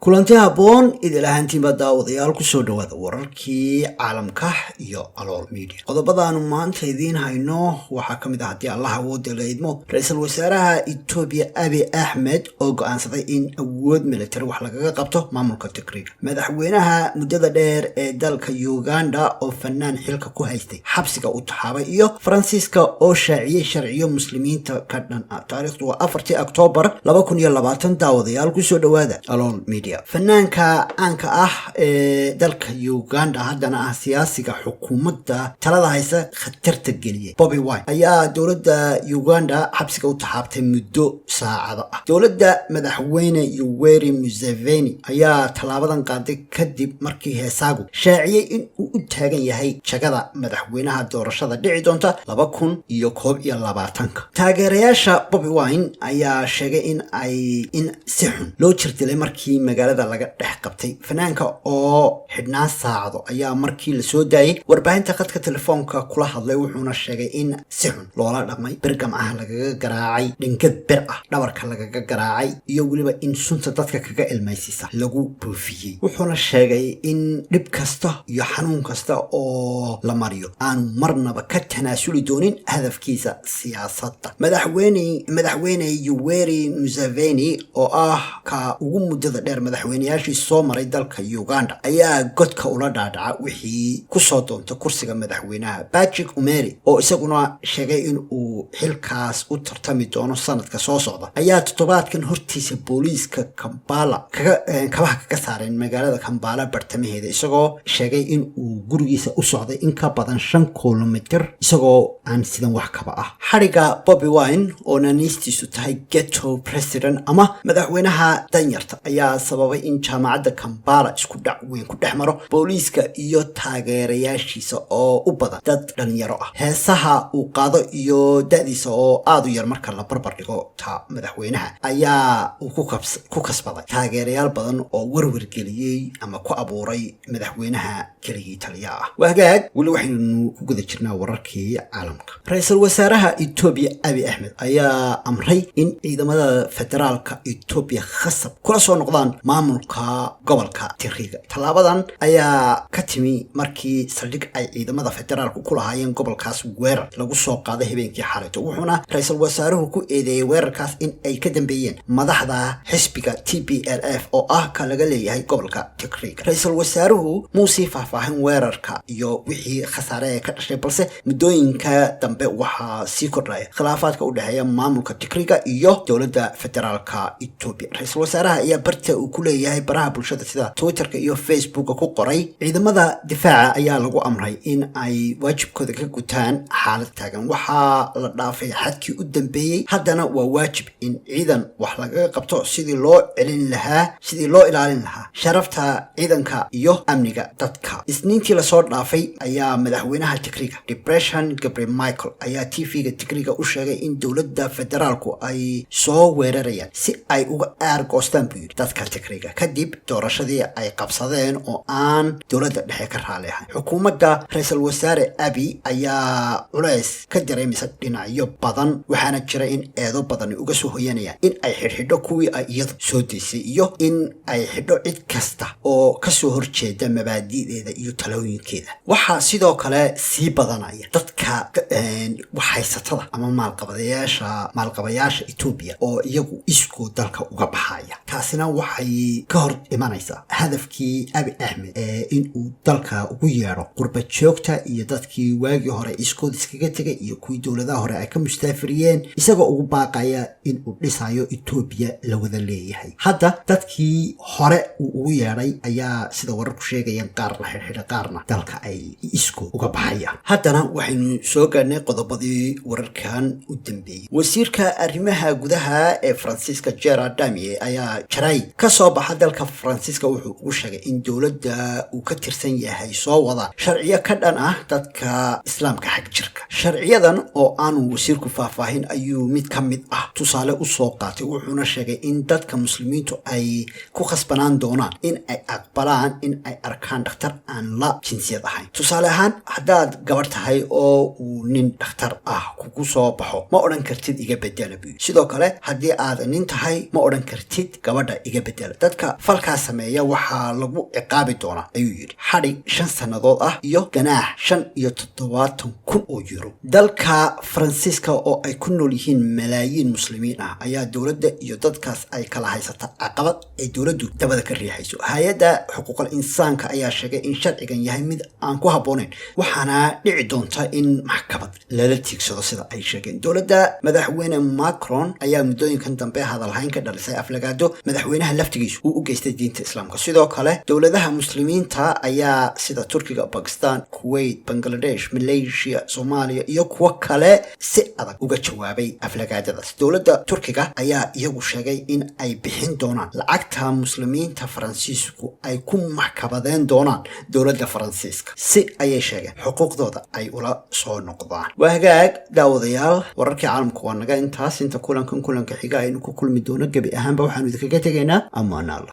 Kulanti habboon idil ahaantiinba, daawadayaal, kusoo dhawaada wararkii caalamka iyo Alool Media. Qodobadaanu maanta idiin hayno waxaa ka mid ah, haddii Allah awoodda la idmo, ra-iisul wasaaraha Etoobiya Abi Axmed oo go-aansaday in awood military wax lagaga qabto maamulka Tigriga, madaxweynaha muddada dheer ee dalka Uganda oo fanaan xilka ku haystay xabsiga u taxaabay, iyo Faransiiska oo shaaciyey sharciyo Muslimiinta ka dhan ah. Taariikhdu waa 4-tii Oktoobar 2020. Daawadayaal, kusoo dhawaada Alool Media. Fanaanka caanka ah ee dalka Uganda, haddana ah siyaasiga xukuumadda talada haysa khatarta geliyay, Bobi Wine, ayaa dowladda Uganda xabsiga u taxaabtay muddo saacado ah. Dowladda madaxweyne Yoweri Museveni ayaa tallaabadan qaaday kadib markii heesaagu shaaciyey in uu u taagan yahay jagada madaxweynaha doorashada dhici doonta 2021-ka. Taageerayaasha Bobi Wine ayaa sheegay in ay in si xun loo jirdilay markii magaalada laga dhex qabtay. Fanaanka oo xidhnaa saacado ayaa markii lasoo daayay warbaahinta khadka telefoonka kula hadlay, wuxuuna sheegay in si xun loola dhaqmay, bir gamcaha lagaga garaacay, dhingad bir ah dhabarka lagaga garaacay, iyo weliba in sunta dadka kaga ilmaysisa lagu buufiyey. Wuxuuna sheegay in dhib kasta iyo xanuun kasta oo la mariyo aanu marnaba ka tanaasuli doonin hadafkiisa siyaasadda. Madaxweyne Yoweri Museveni, oo ah ka ugu muddada dheer madaxweynayaashii soo maray dalka Uganda, ayaa godka ula dhaadhaca wixii kusoo doonta kursiga madaxweynaha. Patrick Omeri, oo isaguna sheegay in uu xilkaas u tartami doono sanadka soo socda, ayaa toddobaadkan hortiisa booliiska Kambala kabaha kaga saareen magaalada Kambala bartamaheeda, isagoo sheegay in uu gurigiisa u socday in ka badan 5 kilomitir isagoo aan sidan wax kaba ah. Xadhiga Bobi Wine, oo naaniistiisu tahay Ghetto President ama madaxweynaha danyarta, ayaa sababay in jaamacadda Kambala isku dhac weyn ku dhex maro booliiska iyo taageerayaashiisa oo u badan dad dhalinyaro ah. Heesaha uu qaado iyo da'diisa oo aada u yar marka la barbar dhigo ta madaxweynaha ayaa uu ku kasbaday taageerayaal badan oo werwer geliyey ama ku abuuray madaxweynaha keligii taliya ah. Waa hagaag, weli waxaynu ku guda jirnaa wararkii caalamka. Ra-iisul wasaaraha Etoobiya Abi Axmed ayaa amray in ciidamada federaalka Etoobiya khasab kula soo noqdaan maamulka gobolka Tigriga. Tallaabadan ayaa ka timi markii saldhig ay ciidamada federaalku ku lahaayeen gobolkaas weerar lagu soo qaaday habeenkii xalayto, wuxuuna ra-iisul wasaaruhu ku eedeeyey weerarkaas in ay ka dambeeyeen madaxda xisbiga TPLF, oo ah ka laga leeyahay gobolka Tigriga. Ra-iisul wasaaruhu muusii faahfaahin weerarka iyo wixii khasaare ee ka dhashay, balse muddooyinka dambe waxaa sii kordhaya khilaafaadka u dhexeeya maamulka Tigriga iyo dowladda federaalka Etoobiya. Ra-iisul wasaaraha ayaa barta uu ku leeyahay baraha bulshada sida Twitterka iyo Facebooka ku qoray: "Ciidamada difaaca ayaa lagu amray in ay waajibkooda ka gutaan xaalad taagan. Waxaa la dhaafay xadkii u dambeeyey. Haddana waa waajib in ciidan wax lagaga qabto sidii loo celin lahaa, sidii loo ilaalin lahaa sharafta ciidanka iyo amniga dadka." Isniintii lasoo dhaafay ayaa madaxweynaha Tigriga Debretsion Gebremichael ayaa TV-ga Tigriga u sheegay in dowladda federaalku ay soo weerarayaan si ay uga aargoostaan, buu yidhi, dadka Tigriga kadib doorashadii ay qabsadeen oo aan dowladda dhexe ka raali ahayn. Xukuumadda ra-iisul wasaare Abi ayaa culays ka dareemaysa dhinacyo badan, waxaana jira in eedo badani uga soo hoyanayaan in ay xidhxidho kuwii ay iyadu soo deysay iyo in ay xidho cid kasta oo kasoo horjeeda mabaadi'deeda iyo talooyinkeeda. Waxaa sidoo kale sii badanaya dadka waxhaysatada ama maalqabayaasha Etoobiya oo iyagu iskood dalka uga baxaya. Taasina waxay ka hor imanaysaa hadafkii Abi Axmed ee in uu dalka ugu yeedho qurba joogta iyo dadkii waagii hore iskood iskaga tegay iyo kuwii dowladaha hore ay ka mustaafiriyeen, isagoo ugu baaqaya in uu dhisayo Etoobiya la wada leeyahay. Hadda dadkii hore uu ugu yeedhay ayaa, sida wararku sheegayaan, qaar la xidhxidha, qaarna dalka ay iskood uga baxayaan. Haddana waxaynu soo gaadhnay qodobadii wararkan u dambeeyey. Wasiirka arrimaha gudaha ee Faransiiska Gerard Dalmasso ayaa jaraa'id ka soo baxa dalka Faransiiska wuxuu ugu sheegay in dowladda uu ka tirsan yahay soo wadaan sharciyo ka dhan ah dadka Islaamka xag jirka. Sharciyadan oo aanu wasiirku faahfaahin ayuu mid ka mid ah tusaale usoo qaatay, wuxuuna sheegay in dadka Muslimiintu ay ku khasbanaan doonaan in ay aqbalaan in ay arkaan dhakhtar aan la jinsiyad ahayn. Tusaale ahaan, haddaad gabadh tahay oo uu nin dhakhtar ah kugu soo baxo, ma odhan kartid "Iga bedela," buu. Sidoo kale, haddii aad nin tahay, ma odhan kartid "Gabadha iga bedela." Dadka falkaa sameeya waxaa lagu ciqaabi doonaa, ayuu yidhi, xadhig 5 sannadood ah iyo ganaax €75,000. Dalka Faransiiska oo ay ku nool yihiin malaayiin Muslimiin ah ayaa dowladda iyo dadkaas ay kala haysata caqabad ay dowladdu dabada ka riixayso. Hay-adda xuquuqal insaanka ayaa sheegay in sharcigan yahay mid aan ku habboonayn, waxaana dhici doonta in maxkamad lala tiigsado, sida ay sheegeen. Dowladda Madaxweyne Macron ayaa muddooyinkan dambe hadalhayn ka dhalisay aflagaado madaxweynaha laftigiisu uu u geystay diinta Islaamka. Sidoo kale dowladaha Muslimiinta ayaa sida Turkiga, Bakistan, Kuwait, Bangladesh, Malaysia, Soomaaliya iyo kuwo kale si adag uga jawaabay aflagaadadaas. Dowladda Turkiga ayaa iyagu sheegay in ay bixin doonaan lacagta Muslimiinta Faransiisku ay ku maxkamadeen doonaan dowladda Faransiiska, si, ayay sheegeen, xuquuqdooda ay ula soo noqdaan. Waa hagaag, daawadayaal, wararkii caalamku waa naga intaas. Inta kulankan kulanka xiga aynu ku kulmi doono, gebi ahaanba waxaanu idinkaga tegaynaa ammaanaalla.